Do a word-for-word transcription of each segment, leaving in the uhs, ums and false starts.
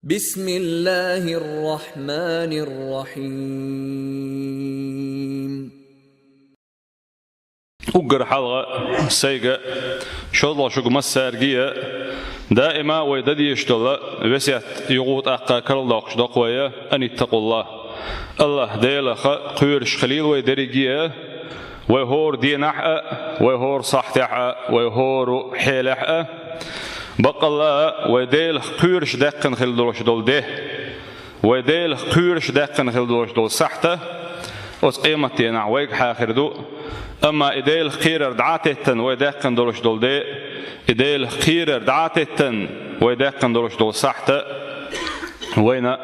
بسم الله الرحمن الرحيم. Уггар хьалха сайга, шозлагӀа шуга массаьрга а, даима вай дан дезаш дола весет юха тӀаккха карладоаккхаш доху вай: «أن اتقوا الله». АллахӀ Делах кхоьруш хилийла вай дерриге а, вай хӀора денахь а, вай хӀора сахьтехь а, вай хӀора хьелехь а. Баккъалла а вай Делах кхоьруш даьккхина хила долуш долу де, вай Делах кхоьруш даьккхина хила долуш долу сахьт оцу къематденахь вайга хьан хир ду. Амма и Делах кхерар дӀа а теттина вай даьккхина долуш долу де, и Делах кхерар дӀа а теттина вай даьккхина долуш долу сахьт вайна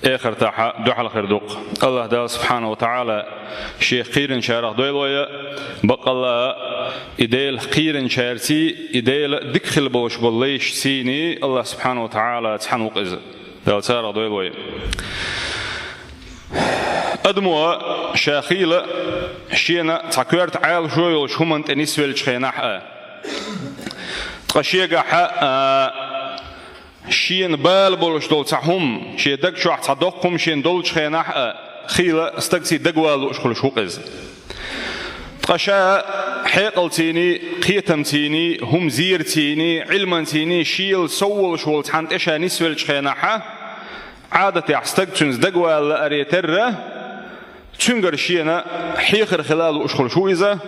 эхартахь дуьхьал хир ду-кх. АллахӀ Дала, субхьанаху ва тагӀала, Шех кхийринчарах дойла вай, баккъалла а и Делах кхийринчаьрций, и Дела дика хила болуш болу лайшцийний АллахӀ, субхьанаху ва тагӀала, цхьаьна ву-кх иза. Дала царах дойла вай. Адамо ша хийла шена цхьа коьрта Ӏалашо йолчу хӀуманна тӀе нисвеллачу хенахь а, ткъа шегахь а, шена бала болуш долу цхьа хӀума, шен даг чохь цхьа доккха хӀума шена долчу хенахь а, хийла стагций дагавала лууш хуьлуш ву-кх иза. Ткъа ша хьекъалцийний, кхетамцийний, хӀума зерацийний, Ӏилманцийний шел сов волуш волу цхьанна тӀе ша нисвеллачу хенахь а, Ӏадатехь стаг цуьнца дагавала лааре терра, цуьнгара шена хьехар хила лууш хуьлуш ву иза,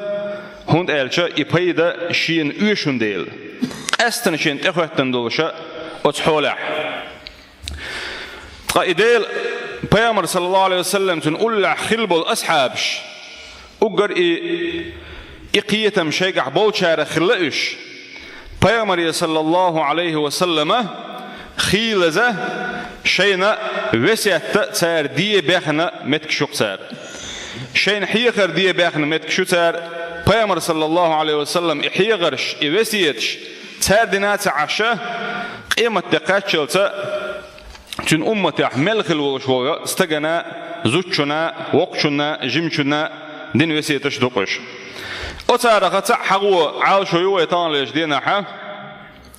хӀунда аьлча и пайда шена оьшун дела, къаьсттина шена тӀехӀоьттина долуш оцу хьолехь. Ткъа и Дела, Пайхамар, саллаллаху Ӏалайхи ва саллам, цуьнан уллехь хилла болу асхьабаш, уггар и, и кхетам шайгахь болчарах хилла уьш. Пайхамаре, саллаллаху Ӏалайхи ва саллама, хийлаза шайна весетта цара де бехна меттигаш ю-кх цара. Шайна хьехар де бехна меттигаш ю цара. Пайхамар, саллаллаху Ӏалайхи ва саллам, и хьехарш, и весеташ цара дина ца Ӏаш, къематде кхаччалца цуьнан умматехь мел хилла волуш волу стагана, зудчунна, воккхачунна, жимачунна дина весеташ ду-кх уьш. Оцараха цхьаъ хьагӀо Ӏалашо ю вай таханлерчу денахь,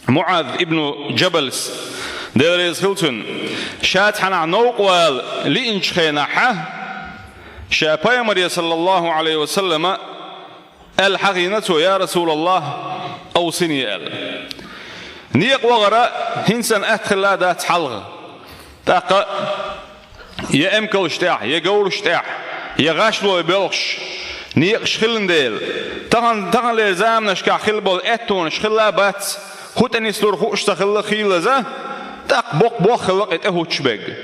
МуӀаз ибн Джабалс, Дела реза хила цунна, ша цхьанхьа новкъа вала лиъначу хенахь, ша Пайхамаре, саллаллаху Ӏалайхи ва саллама, аьлла хьахийна цо: «Я РасулаллахӀ, авсини», — аьлла. Некъа вахара хӀинца санна атта хилла дац хьалха. ТӀаккха я эмкалш тӀехь, я говраш тӀехь, я гӀашлой белхаш, некъаш хилла дела, тахана, таханлерчу заманашкахь хилла болу аьттонаш хилла бац, хӀун тӀе нислур хууш ца хилла хийлаза, тӀаккха боккха боххалла кхин тӀе хӀуттуш берг.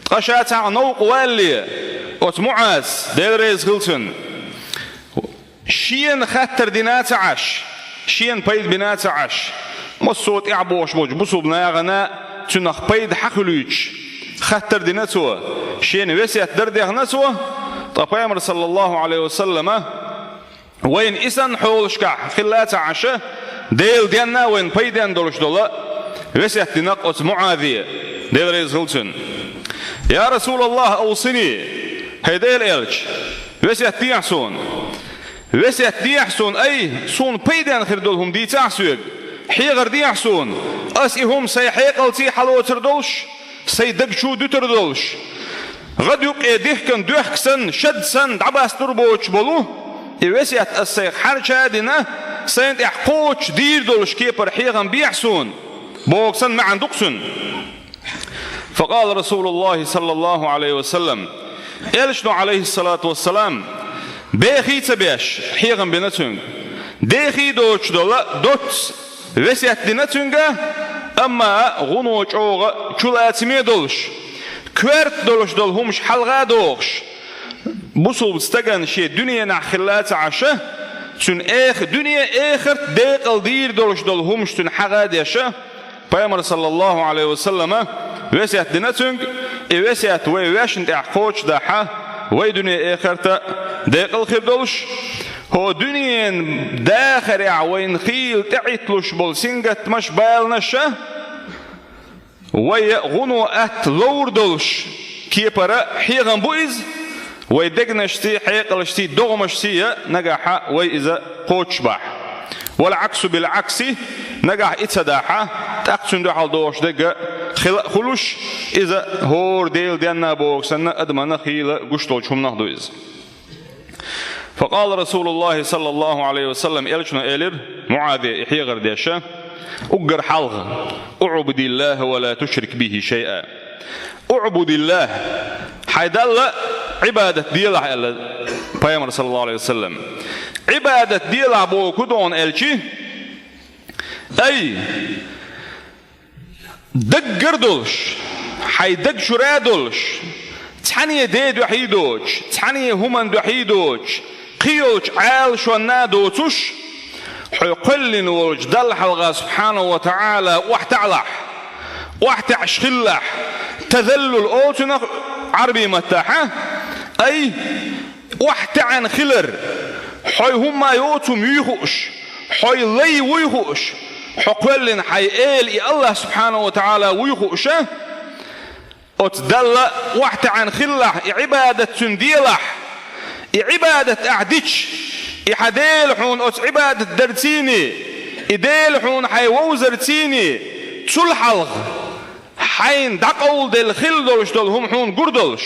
Ткъа ша цхьаъ новкъа валале, оцу МуӀаз, Дела реза хила цунна, шена хаттар дина ца Ӏаш, шена пайда бина ца Ӏаш, массо а тӀаьхьа богӀуш болчу бусулба нахана цуьнах пайда хьан хуьлуьйтуш, хаттар дина цо, шена весет дар дехна цо, ткъа Пайхамар, саллаллаху Ӏалайхи ва саллама, вайна и санна хьолашкахь хилла ца Ӏаш, Дела денна вайна пайденна долуш долу весет дина-кх оцу МуӀазе, Дела реза хила цунна. «Я РасулаллахӀ, авсини», хӀай Делан элча, весет дехьа суна. Весет дехьа суна, ай, суна пайденна хир долу хӀума дийцахьа соьга. ХьехархӀар дехьа суна. Ас и хӀума сайн хьекъалций хьалоцур долуш, сайн даг чу дуьтур долуш. ГӀад юккъе дихкан доьхка санна, шад санна дӀабастур боцуш болу и весет ас сайх хьарча а дина, сайна тӀехь кхочуш дийр долуш кепара хьехам бехьа суна. Боху санна маьӀна ду-кх цуьнан. فقال رسول الله صلى الله عليه وسلم, элчано, Ӏалайхиссалату вассалам, бехий а ца беш, хьехам бина цуьнга. Дехий доцуш долу доцца весет дина цуьнга, амма гӀуно чӀогӀа чулацаме долуш, коьрта долуш долу хӀумаш хьалха а дохуш, бусулба стагана шен дуьненахь хилла ца Ӏаш, цуьнан эх-, дуьне, эхарт декъала дийр долуш долу хӀумаш цуьнан хьагӀ а деш, Пайхамар, саллаллаху Ӏалайхи ва саллама, весет дина цуьнга, и весет вай вешна тӀехь кхочушдахь, вай дуьне, эхарта декъала хир долуш, хӀокху дуьненан дахарехь вайна хийла тӀеӀитталуш болу сингаттамаш, баланаш а, вай гӀуно атта ловр долуш кепара хьехам бу иза, вай дегнашций, хьекъалашций, догӀмашций а нагахь вай иза кхочушбахь. والعكس بالعكس, нагахь и ца дахь, тӀаккха цуьнан дуьхьал догӀуш дерг а хила а хуьлуш, иза хӀора Делан денна боху санна адамана хийла гуш долчу хӀуманах ду иза. فقال رسول الله صلى الله عليه وسلم, элчано элира МуӀазе и хьехар деш, уггар хьалха: «اعبد الله ولا تشرك به شيئا». «اعبد الله», хьайн Далла Ӏибадат делахь, аьлла пайхамар, саллаллаху Ӏалайхи ва саллам. Ӏибадат делахь боху хӀун ду аьлча, ай, даггара долуш, хьайн даг чуьра а долуш, цхьаьна ден дуьхьа а доцуш, цхьаьна хӀуманна дуьхьа а доцуш, кхин йолчу Ӏалашонна а доцуш, хьо кхоьллина волчу Далла хьалха, субхьанаху ва таӀала, охьатаӀалахь, охьатаьӀаш хилалахь, тазаллул олу цунах Ӏарбийн маттахь, ай, охьатаьӀна хилар, хьо хӀумма йоцу хӀума юй хууш, хьо лай вуй хууш, хьо кхоьллина хьайн Эла и АллахӀ субхьанаху ва таӀала вуй хууш, оцу Далла охьатаьӀна хилалахь, и Ӏибадат Цуьнан делахь, и Ӏибадат ахь дича, и хьан Дела хьуна оцу Ӏибадат дарций, и Дела хьуна хьайн вовзарций, цул хьалха хьайна дӀакъовладелла хилла долуш долу хӀума хьуна гур долуш,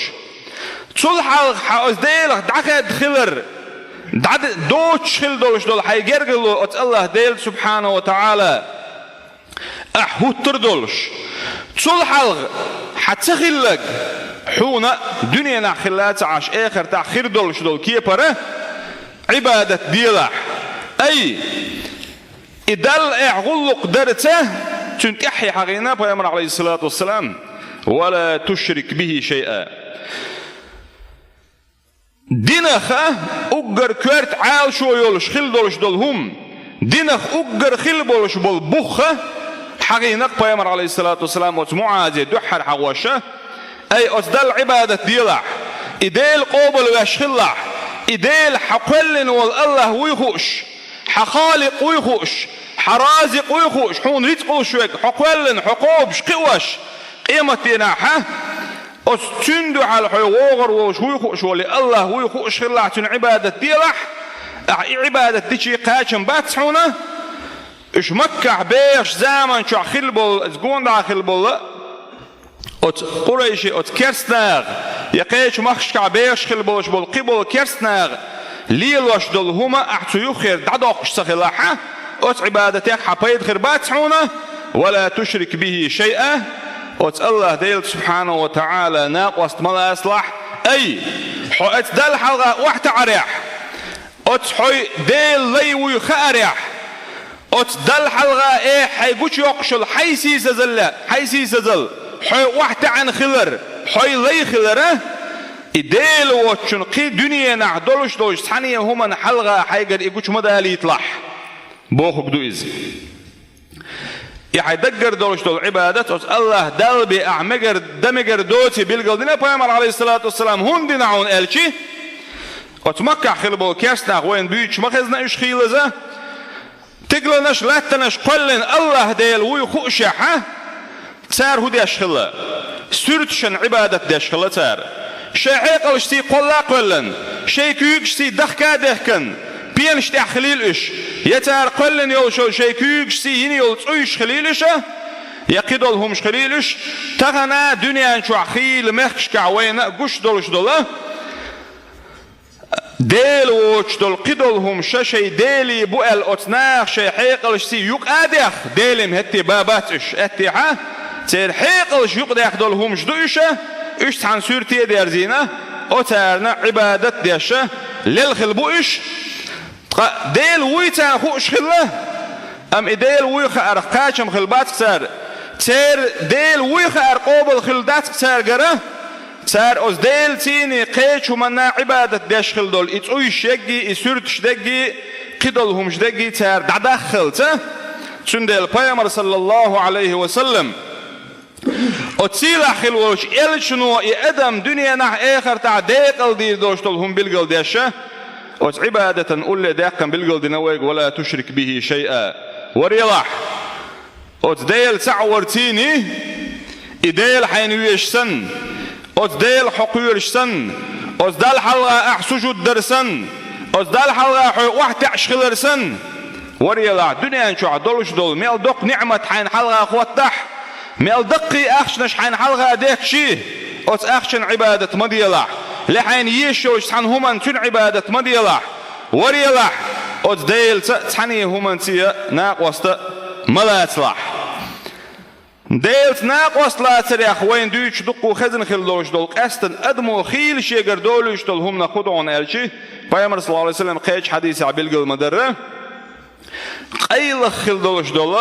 цул хьалха хьан оцу Делах дӀахаьдда хилар, дӀа-, доцуш хилла долуш долу хьайн гергарло оцу АллахӀ Дела субхьанаху ва таӀала ахь хӀуттур долуш, цул хьалха хьан ца хилларг хьуна дуьненахь хилла а ца Ӏаш, эхартахь хир долуш долу кепара Ӏибадат делахь. Ай, и Далла ахь гӀуллакх дарца, цуьнан тӀаьхье хьахийна пайхамар, Ӏалайхиссалату вассалам: «Ва ла тушрик бихи шайъа». Динах уггар коьрта Ӏалашо йолуш хилла долуш долу хӀума, динах уггар хилла болуш болу бух хьахийна пайхамар, Ӏалайхиссалату вассалам, оцу МуӀазе дуьххьара хьахош: «Ай, оцу Далла Ӏибадат делахь, и Дела къобалвеш хилалахь, и Дела хьан кхоьллина волу АллахӀ вуй хууш, хьан Халикъ вуй хууш, хьан Разикъ вуй хууш, хьуна рицкъ луш верг, хьо кхоьллина, хьо кхобуш, кхиош, къематдийнахь оцу Цуьнан дуьхьал хьо вогӀур волуш вуй хууш волу и АллахӀ вуй хууш хилалахь, Цуьнан Ӏибадат делахь, ахь и Ӏибадат дича кхачам бац хьуна». Уьш Маккахь бехачу заман чохь хилла болу, иза гонаха хилла болу, оцу къурайши, оцу керстанаха, я кхечу махкашкахь бехаш хилла болуш болу кхин болу керстанаха лелош долу хӀума ахь цу юххера дӀадоккхуш ца хилахь, оцу Ӏибадатех хьан пайда хир бац хьуна, «Ва ла тушрик бихи шайъа», оцу АллахӀ Дела субхьанаху ва таӀала накъост ма лацалахь, ай, хьо оцу Далла хьалха охьатаӀарехь, оцу хьо Делан лай вуй хаарехь, оцу Далла хьалха эхь хьайн гучуйоккхуш йолу хьайн сийсазалла, хьайн сийсазал, хьо охьатаьӀна хилар, хьо лай хилар, и Дела воцчунна кхин дуьненахь долуш долчу цхьаьна хӀуманна хьалха хьайгара и гучу ма далийталахь, бохург ду иза. И хьайн даггара долуш долу Ӏибадат оцу АллахӀ Далла бен ахь мегар, дан мегар доций билгалдина пайхамар, Ӏалайхиссалату вассалам, хӀунда дина хьуна аьлча, оцу Маккахь хилла болу керстанах вайна буьйцуш ма хезна уьш хийлаза, стигланаш, латтанаш кхоьллина АллахӀ Дела вуй хуушехь, цара хӀун деш хилла? Суьрташна Ӏибадат деш хилла цара. Шайн хьекъалшций кхолла а кхоьллина, шайн куьйгашций дахка а дехкина, пенаш тӀехь хилийла уьш, я цара кхоьллина йолуш йолу шайн куьйгашций йина йолу цӀуйш хилийла уьш, я кхидолу хӀумаш хилийла уьш, тахана дуьнен чохь хийла мехкашкахь вайна а гуш долуш долу Дела воцуш долу кхидолу хӀума ша шайн Делий бу аьлла оцу наха шайн хьекъалшций юкъа а дехна, Деле-м хӀетте бан бац уьш, аьттехьа, церан хьекъалш юкъадаьхна долу хӀумаш ду уьш, уьш цхьана суьрте а дерзийна, оцарна Ӏибадат а деш, лелла хилла бу уьш. Ткъа Дела вуй царна хууш хилла, амма и Дела вуй хаарх кхачам хилла бац-кх цара, церан Дела вуй хаар къобал хилла дац-кх цаьргара, цара оцу Делаций, кхечу хӀуманна Ӏибадат деш хилла долу и цӀуйш еггий, и суьрташ деггий, кхидолу хӀумаш деггий цара дӀадаххалца. Цундела пайхамар, саллаллаху Ӏалайхи ва саллам, оцу сийлахь хилла волчу элчано и адам дуьненахь, эхартахь декъалдийр долуш долу хӀума билгалдеш, оцу Ӏибадатан улле даьккхина билгалдина вайга: «Ва ла тушрик бихи шайъа». Варелахь! Оцу Дела цхьаъ варций, и Дела хьайна везаш санна, оцу Дела хьо кхоьруш санна, оцу Далла хьалха ахь сужуд дар санна, оцу Далла хьалха хьо охьатаьӀаш хилар санна, варелахь, дуьнен чохь долуш долу мел доккха ниӀмат хьайна хьалха хӀоттахь, Мел даккхий ахчанаш хьайна хьалха детташ, оцу ахчанна Ӏибадат ма делахь. Ле хьайна езаш йолчу цхьана хӀуманна цуьнан Ӏибадат ма делахь. Варелахь, оцу Делаца а, цхьана хӀуманца а накъост ма лацалахь. Делаца накъост лацарех вайна дуьйцуш дуккха хезна хилла долуш долу къаьстина адамо хийла шегара долуьйтуш долу хӀуманах хӀун ду хьуна аьлча, Пайхамара, саллаллаху Ӏалайхи ва саллам, кхечу хьадисехь билгал ма-дарра, къайлаха хилла долуш долу,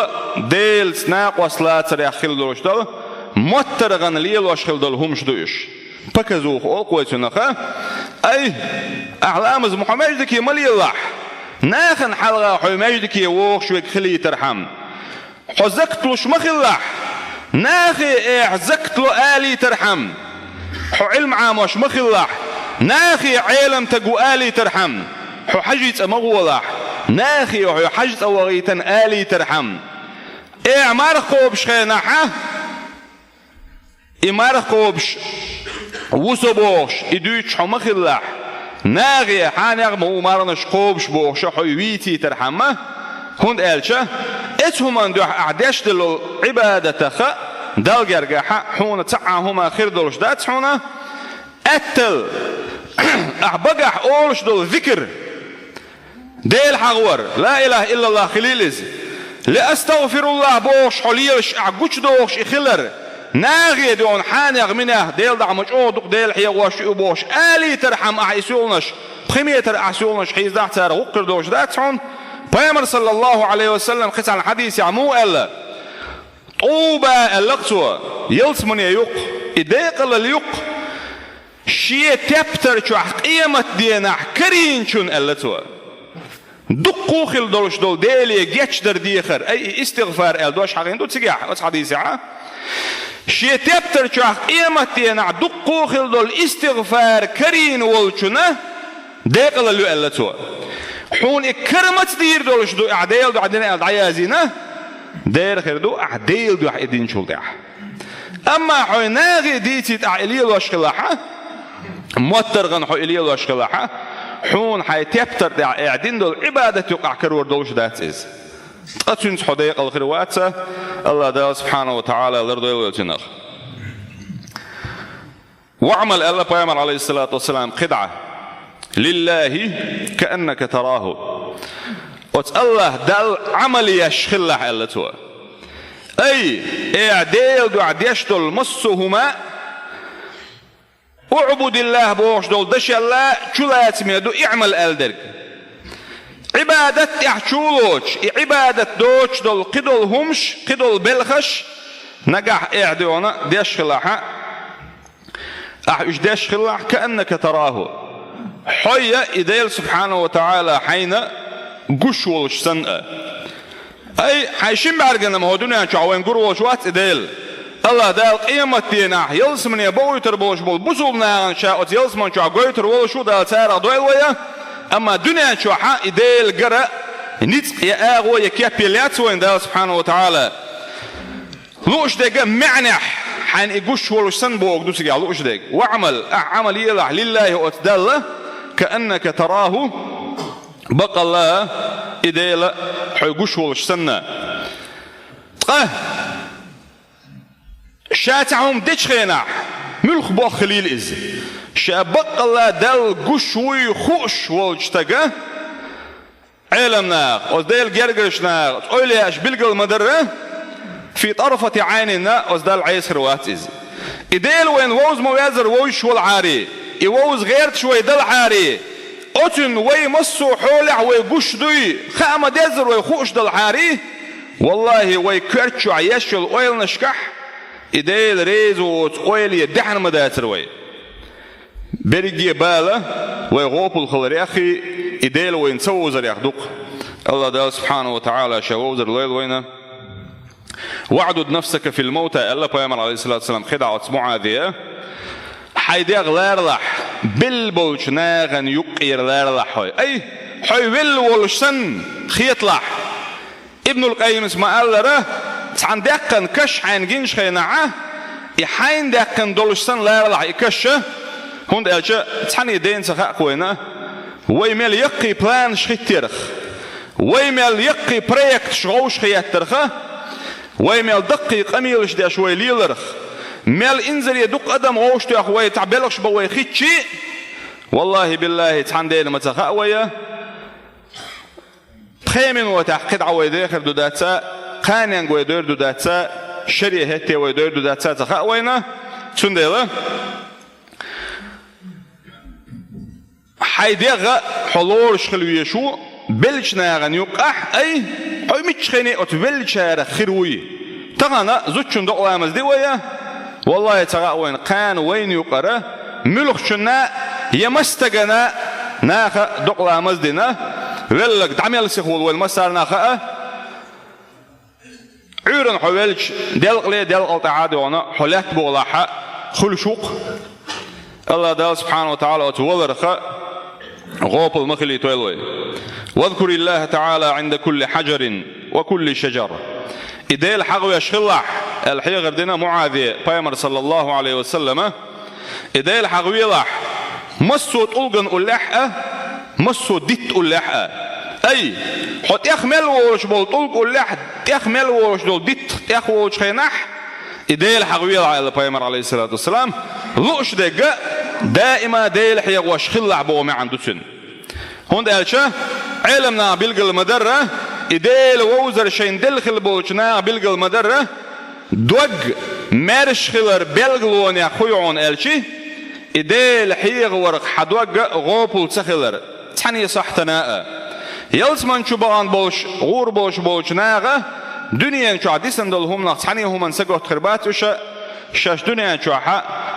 Делаца накъост лацарех хилла долуш долу, моттаргӀанна лелош хилла долу хӀумаш ду уьш. Показуха олу-кх вай цунах. Ай, ахь ламаз ма хьо маьждиге ма лелалахь, нахана хьалха хьо маьждиге вогӀуш верг хилийтархьама. Хьо закат луш ма хилалахь, нахе ахь закат ло алийтархьама. Хьо Ӏилма Ӏамош ма хилалахь, нахе Ӏелам стаг ву алийтархьама. Хьо хьаьжцӀа ма гӀолахь, нахе хьо хьаьжцӀа вахийтина алийтархьама. Ахь марха кхобуш хенахь, и марха кхобуш ву со бохуш, и дуьйцуш хьо ма хилалахь, нахе хьенех ма ву марханаш кхобуш бохуш хьо вийцийтархьама, хӀунда аьлча оцу хӀуманна дуьхьа ахь деш долу Ӏибадатах а, Далла гергахь а хьуна цхьа а хӀума хир долуш дац хьуна. Аьттал, ахь багахь олуш долу зикр, Дела хьахавар, ла илаха иллаллах хилийла иза. Ле астагӀфируллах бохуш хьо лелаш, ахь гучудохуш и хилар, нахе дуьхьал хьенех-минех, Дела дахьа ма чӀогӀа дукха Дела хьехош ю бохуш алийтархьама ахь и суьлханаш, пхи метр ахь суьлханаш хьийзадахь, цара гӀуллакх хир долуш дац хьуна. Пайхамара, саллаллаху Ӏалайхи ва саллам, кхин цхьана хьадисехь муха аьлла? ТӀуба аьлла-кх цо, ялсамане ю-кх, и декъалалла ю-кх, шен тептар чохь къематденахь карийначунна, аьлла цо. Дуккха а хилла долуш долу Деле гечдар дехар, ай, и истигъфар аьлла дош хьахийна ду цигахь, оцу хьадисехь. Шен тептар чохь къематденахь дуккха а хилла долу истигъфар карийна волчунна декъалалла ю, аьлла цо. Хьуна и кара маца дийр долуш ду, ахь Делан дуьхьа дина аьлла дӀаязйина, дера хир ду ахь Делан дуьхьа и динчул тӀаьхьа. Амма хьо нахе дийцийта ахь и лелош хилахь а, моттаргӀанна хьо и лелош хилахь а, хьуна хьайн тептар тӀехь ахь дина долу Ӏибадат юкъахь карор долуш дац иза. Ткъа цуьнца хьо декъала хир вац, АллахӀ Дала, субхьанаху ва тагӀала, лардойла вай цунах. «ВаӀмал», аьлла Пайхамара, Ӏалайхиссалату вассалам, кхидӀа: «Лиллахи кааннака тараху». Оцу АллахӀ Далла Ӏамал еш хилалахь, аьлла цо. Ай, ахь Делан дуьхьа деш долу массо а хӀума, «уӀбудиллахӀ» бохуш долу дашал чулацаме ду «иӀмал» аьлла дерг. Ӏибадат тӀехь чулоцуш, и Ӏибадат доцуш долу кхидолу хӀумаш, кхидолу белхаш, нагахь ахь дуьхьал деш хилахь а, ахь уьш деш хилалахь, «кааннака тараху». Хьо я и Дела, субхьанаху ва тагӀала, хьайна гуш волуш санна. Ай, хьайн шина бӀаьргана-м хӀокху дуьнен чохь вайна гур волуш вац и Дела. АллахӀ Дала къематденахь ялсамане бакъуьйтур болуш болу бусулба нахана Ша оцу ялсамани чохь гойтур волуш ву, Дала царах дойла вай. Амма дуьнен чохь а и Дела гара ницкъ я агӀо я кеп елла яц вайна Дала, субхьанаху ва тагӀала. Лууш дерг маьӀнехь, хьайна и гуш волуш санна бохург ду цигахь лууш дерг. «ВаӀмал», ахь Ӏамал елахь, «лиллахи», оцу Далла, «кааннака тараху», баккъалла и Дела хьо гуш волуш санна. Ткъа Ша цхьа хӀума дечу хенахь, муьлха боккха хилийла иза, Ша баккъалла Далла гуш вуй хууш волчу стага, Ӏеламнаха, оцу Делан гергарчу наха, оцу эвлаяаша билгал ма-дарра, «фи тарфати Ӏайнин» оцу Далла Ӏеса хир вац иза. И Дела вайна вовза ма-веззара вовзуш велахьара, и вовза гӀерташ вай делахьара, оцунна вай массо а хьолехь вай гуш дуй хаа ма-деззара вай хууш делахьара, валлахӀи, вай коьрта чохь еш йолу ойланашкахь и Дела реза воцу ойла ян даьхьна ма дацара вай. Берриге а бала вай гӀопал хиларех а, и Дела вайна ца вовзарех ду-кх. АллахӀ Дала, субхьанаху ва тагӀала, Ша вовзар лойла вайна. «ВаӀдуд нафсака фил мавта», аьлла Пайхамара, Ӏалайхиссалату вассалам, кхидӀа оцу МуӀазе. Хьайн дегӀ ларалахь, белла болчу нахана юккъера ларалахь хьо. Ай, хьо велла волуш санна хеталахь. Ибнул Къаййимас ма-аллара, цхьана даьккхина каш хьайна гинчу хенахь, и хьайна даьккхина долуш санна ларалахь и каш, хӀунда аьлча цхьаьна ден ца хаьа-кх вайна, вай мел яккхий планаш хӀиттарх, вай мел яккхий проекташ гӀовшахъеттарх, Вай мел даккхий къамелаш деш вай леларх, мел инзаре дукха адам гӀовшах вай цхьа белхаш бан вай хитчи, валлахӀи-биллахӀи, цхьан дена ма ца хаьа вай, пхе минотехь кхидӀа вай дехар ду дац, кханенга вай дойр ду дац, шаре хӀетте вай дойр ду дац ца хаьа вайна. Цундела хьайн дегӀ хьо лоруш хила везаш ву беллачу нахана юккъехь, ай, хьо миччахьа а оцу веллачарах хир вуй. Тахана зудчун докъа ламаз ди вай, валлахӀи, ца хаьа вайна кхана вайна юкъара муьлххачунна я массо а стагана наха докъа ламаз дина, велларг дӀа мел сиха волу вайна массарна а хаьа. Ӏуьйранна хьо велча, делкъале а, делкъал тӀаьхьа а дуьхьал хьо лаьтта бохалахь а хуьлуш ву-кх. АллахӀ Дала, субхьанахӀу ва тагӀала, оцу валарх гӀопал ма хилийтойла вай. «Вазкуриллахьа тагӀала Ӏинда кулли хьажарин ва кулли шажар». И Дела хьахавеш хилалахь, аьлла хьехар дина МуӀазе Пайхамара, саллаллахӀу Ӏалайхи ва саллама. И Дела хьахавелахь, массо а тӀулган уллехь а, массо а дитт уллехь а. Ай, хьо тӀех мел волуш болу тӀулг уллехь, тӀех мел волуш долу дитт тӀех волчу хенахь, и Дела хьахавелахь, аьлла Пайхамара, Ӏалайхиссалату вассалам, лууш дерг а даима Дела хьехош хилалахь боху маьӀна ду цуьнан. ХӀунда аьлча Ӏеламнаха билгал ма-дарра, и Дела вовзар шайна делла хилла болчу наха билгал ма-дарра, дог маьрша хилар билгалонехь хӀун ю хьуна аьлчи, и Дела хьехаварх хьан дог а гӀопал ца хилар, цхьаьна сахьтана а. Ялсамани чу бахана болуш, гӀур болуш болчу наха дуьнен чохь дисина долу хӀуманах цхьаьна хӀуманна сагатта хир бац уьш, шаьш дуьнен чохь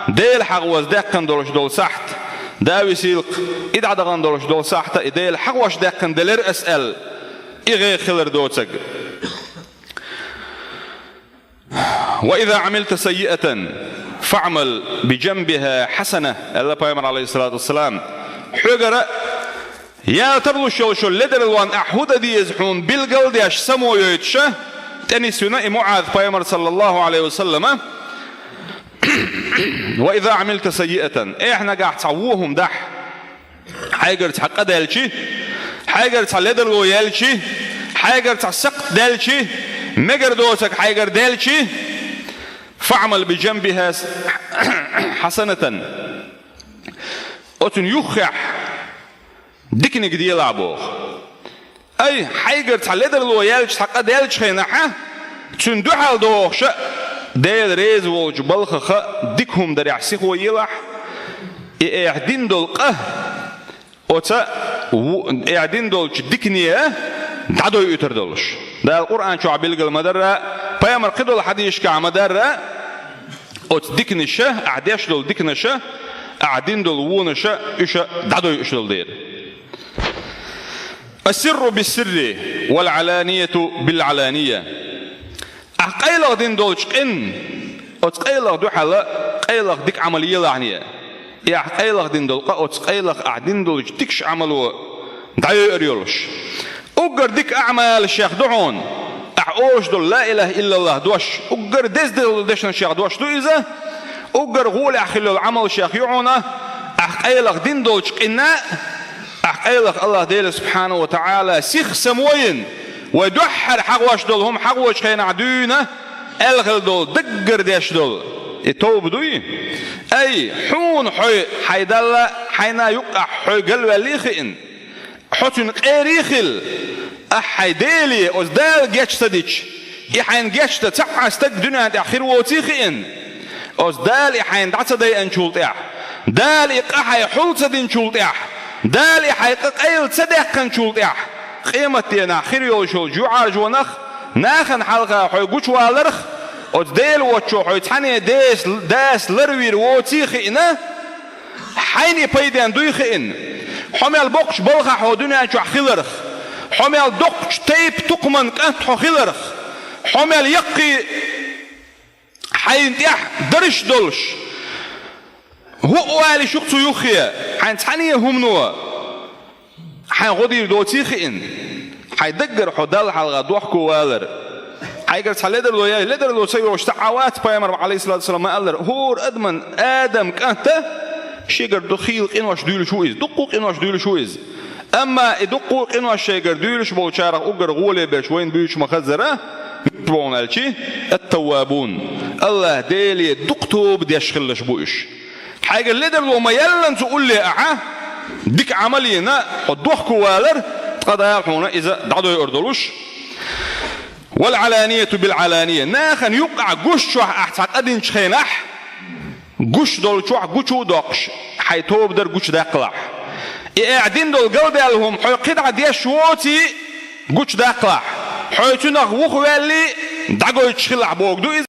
Дела хьахаваза даьккхина долуш долу сахьт, да висилкх, и дӀадахана долуш долу сахьт а и Дела хьахош даьккхина делира ас аьлла, и гӀеха хилар доцург. «Ва иза Ӏамилта саййиатан, фаӀмал би жанбиха хьасана», аьлла Пайхамара, Ӏалайхиссалату вассалам. Хьоьгара яла тарлуш йолчу ледарлонна ахь хӀун дан деза хьуна билгал а деш, само йойтуш, тӀенисвина и МуӀаз Пайхамара, саллаллахӀу Ӏалайхи ва саллама. «Ва иза Ӏамилта саййиатан», эхь, нагахь цхьа вон хӀума дахь, хьайгара цхьа къа даьлчи, хьайгара цхьа ледарло яьлчи, хьайгара цхьа сакхт даьлчи, мегар доцург хьайгара даьлчи, «фаӀмал би жанбиха хьасанатан». Оцунна юххехь диканиг делахь боху. Ай, хьайгара цхьа ледарло яьлча, цхьа къа даьллачу хенахь, цуьнан дуьхьал дохуш а, Дела реза волчу балхах дика хӀума дарехь сихо елахь, и эхь дина долу къа оцу ву-, эхь дина долчу дикане а дӀадойуьйтур долуш. Дала Къуръан чохь билгал ма-дарра, Пайхамара кхидолу хьадисашкахь ма-дарра, оцу диканаша, ахь деш долу диканаша, ахь дина долу вонаша, уьш а дӀадойуш долу дела. «Ассирру биссирри, вал Ӏаланияту бил Ӏалания». Ахь къайлаха дина долчу къин, оцу къайлаха дуьхьал къайлаха дика Ӏамал елахьне. И ахь къайлаха дина долу къа оцу къайлаха ахь дина долчу дикачу Ӏамало дӀайойур йолуш. Уггар дика аӀмалашех ду хьуна ахь олуш долу ла илаха иллаллахӀ дош, уггар деза долу дешнашех дош ду иза, уггар гӀолехь хилла йолу Ӏамалшех ю хьуна ахь къайлаха дина долчу къинна, ахь къайлаха АллахӀ Дела, субхьанахӀу ва тагӀала, сиха самойина, вай дуьххьара хьахош долу хӀума хьахочу хенахь дуьйна аьлла хилла долу, даггара деш долу и товба дуй? Ай, хьуна хьой хьайн Далла, хьайна юккъехь хьой галваьллий хиъна, хьо цуьнан къерий хилла, ахь хьайн Деле, оцу Дала геч ца дича, и хьайна геч дан цхьа а стаг дуьнен тӀехь хир воций хиъна, оцу Дала и хьайна дӀа ца дайинчул тӀаьхьа, Дала и къа хьайн хьул ца динчул тӀаьхьа, Дала и хьайн къа къайла ца даьккхинчул тӀаьхьа, къематденахь хир йолуш йолчу юьхьӀаьржонах, нахана хьалха хьой гучуваларх, оцу Дела воцчо хьой цхьаьна дас ларвийр воций хиъна, хьайна и пайденна дуй хиъна, хьо мел боккхачу балхахь хьо дуьнен чохь хиларх, хьо мел доккхачу тайпа-тукхаман кӀант хьо хиларх, хьо мел яккхий хьайна тӀехь дарш долуш, хӀуъа валийш ю-кх цу юххе, хьайн цхьаьна хӀумано хьайн гӀо дийр доций хиъна, хьайн даггара хьо Далла хьалха дохко валар. Хьайгара цхьа ледарло яй, ледарло ца йолуш цхьа а вац, Пайхамара, Ӏалайхиссалату вассалам, ма-аллара, хӀора адаман, Адам кӀанта, шегара ду хийла къинош дуьйлуш ву иза, дуккха къинош дуьйлуш ву иза. Амма и дуккха къинош шайгара дуьйлуш болчарах уггар гӀоле берш вайна буьйцуш ма-хаззара, Муьлш бу аьлча, ат-таввабун. АллахӀ Деле дукха тоба деш хилалаш бу уьш. Хьайгара ледарло ма-ялланца улле ахьа, дика Ӏамал йина, хьо дохко валар, ткъа Дала хьуна иза дӀадойур долуш. Вал-Ӏаланияту бил-Ӏалания. Нахана юккъехь гуш чохь ахь цхьа къа динчу хенахь, гуш долчохь гучу а доккхуш, хьайн тоба дар гучудаккхалахь. И ахь дина долу галдаьлла хӀума хьо кхидӀа деш воций, гучудаккхалахь. Хьо цуьнах вухаваьллий, дӀагойтуш хилахь бохург ду иза.